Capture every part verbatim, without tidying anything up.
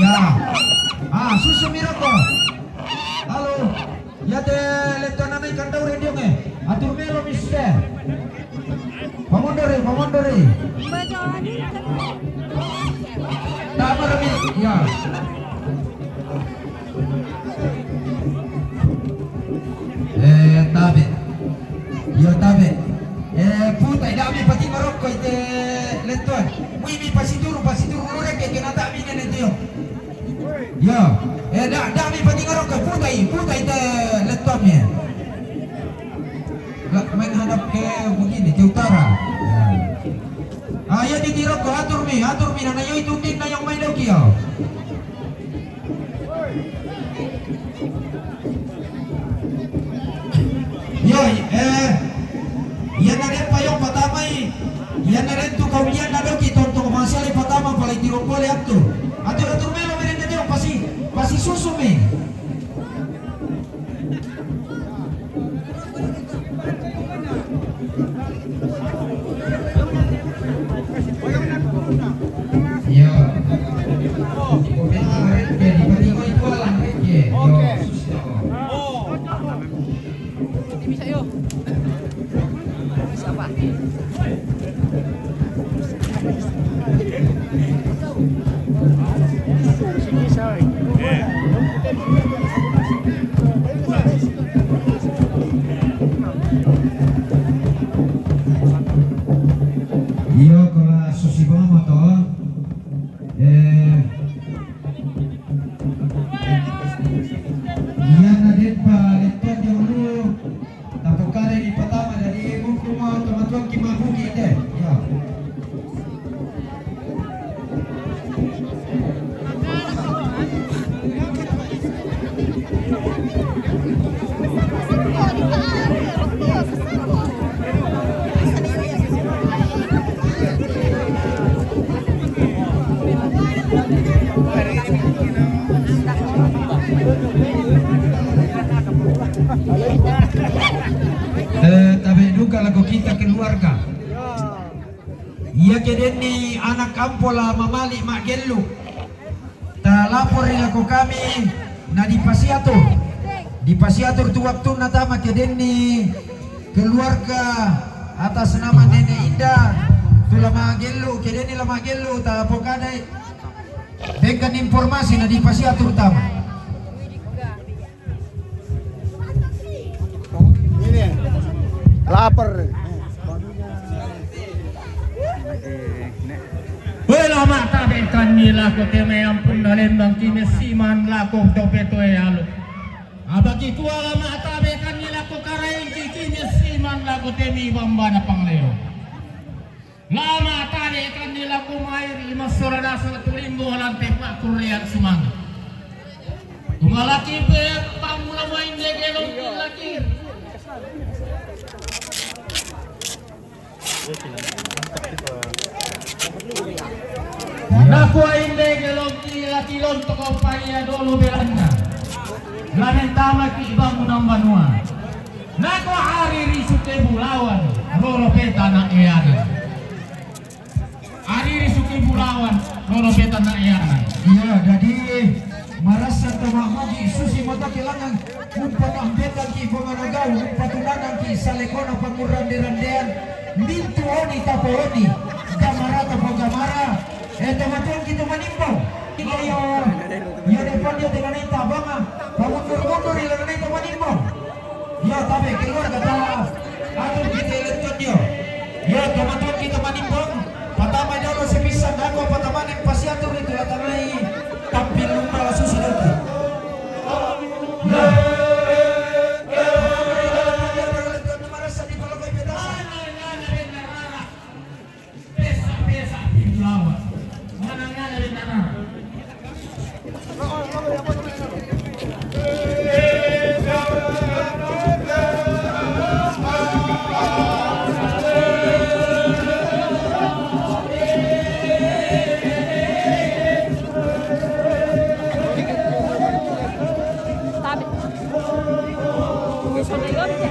Ya. Ah, susu mi roko. Halo. Iate lettuanna mai kandau rediong e. Atur melo mi sute. Pamondori, pamondori. Tabar mi. Ya. Eh, tabe. Yo, tabe. Eh, putai, dami pati marokko ite lettuan. Mui mi pasituru, pasituru lu reke kena tabi nene tio. Ya, eh, da, dami pati marokko, putai, putai ite lettuan mi. La, menghadap ke begini, ke utara. Ya. Ah, ya, titi rokko, atur mi, atur mi, nana yo itu tin na yang main doki yo. Yo, eh, iyanna den payong patamai, iyanna den tu kaujianna doki tonton masali patama pale tiro pole atu. Atu, atu melo mereka jauh pasi, pasi susu mi. Iya. Oke. Bisa, yuk. Siapa? Iyo, kola susi bomo to. Eh, iya, na depa lepa jong lu. Tapokare ni patama dari mungkuma tomatuang ki mabugi de. Ya. Eh, tabe duka lako kita keluarga. Iya ke denni anak ampo la mamali maggellu. Ta lapor ri lako kami na dipasiatur. Dipasiatur tu waktunna tama ke denni keluarga atas nama Nenek Indah tu la maggellu, ke denni la maggellu ta pokadai. Bengkan informasi na dipasiatur tama. Ini lapar. Wela mata bekanni lako teme ampun na lembang kime siman lako tope toe alo. Abaki kuala mata bekanni lako karaengki kime siman lako temi bambana pangleo. Lama tale kande lako mairi masora dasa tulimbo lante pakkurean sumanga. Tumalaki pe pamula main dege longki laki. Nakua inde gelongki laki lontoko paia dolo belanna. Lame tamaki bangunan banua. Nako ari ri suke bulawan, roro peta na eana. Ari ri suke bulawan, roro peta na eana. Iya, jadi marasa tama muji susi mata kelangan, umpa na ambetaki pangana gau, umpa tunanangki salekona pangurande-randean, mintu oni tapo oni, gamara tapo gamara, eh, tama tuangki to manimbang. Iya, iya, depan dia tengah naik tabang, ah, pamundur-mundur, iya, naik to manimbang. Yo, tabe, keluarga ta atur kita election yo. Yo, teman-teman kita manimbang. Patama jalo sebisa nako patama ni pasiatur itu latanai tampil lumba la susi doki. Yo. Marasa di palakai peta. Pesa-pesa di lawan. Mana-mana di tanah. Tabe. Bisa na ilobi.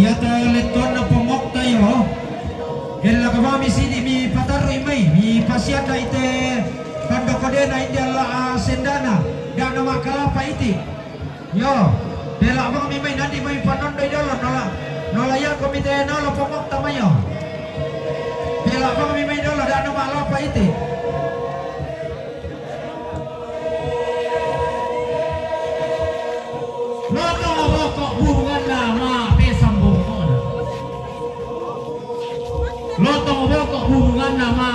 Iate lettuanna Pongokta io, ella ka mami sidi mi patarrui mai, mi pasianda ite pandokkodena inde alla asendana, dana makkalapa iti. Io, pela bang mi mai nandi mai panondoi dolo nola, nola iako mi te nolo Pongokta mai io. Pela bang mi mai dolo dana malapa iti. Lotong boko burunganna ma pesambungona. Lotong boko burunganna ma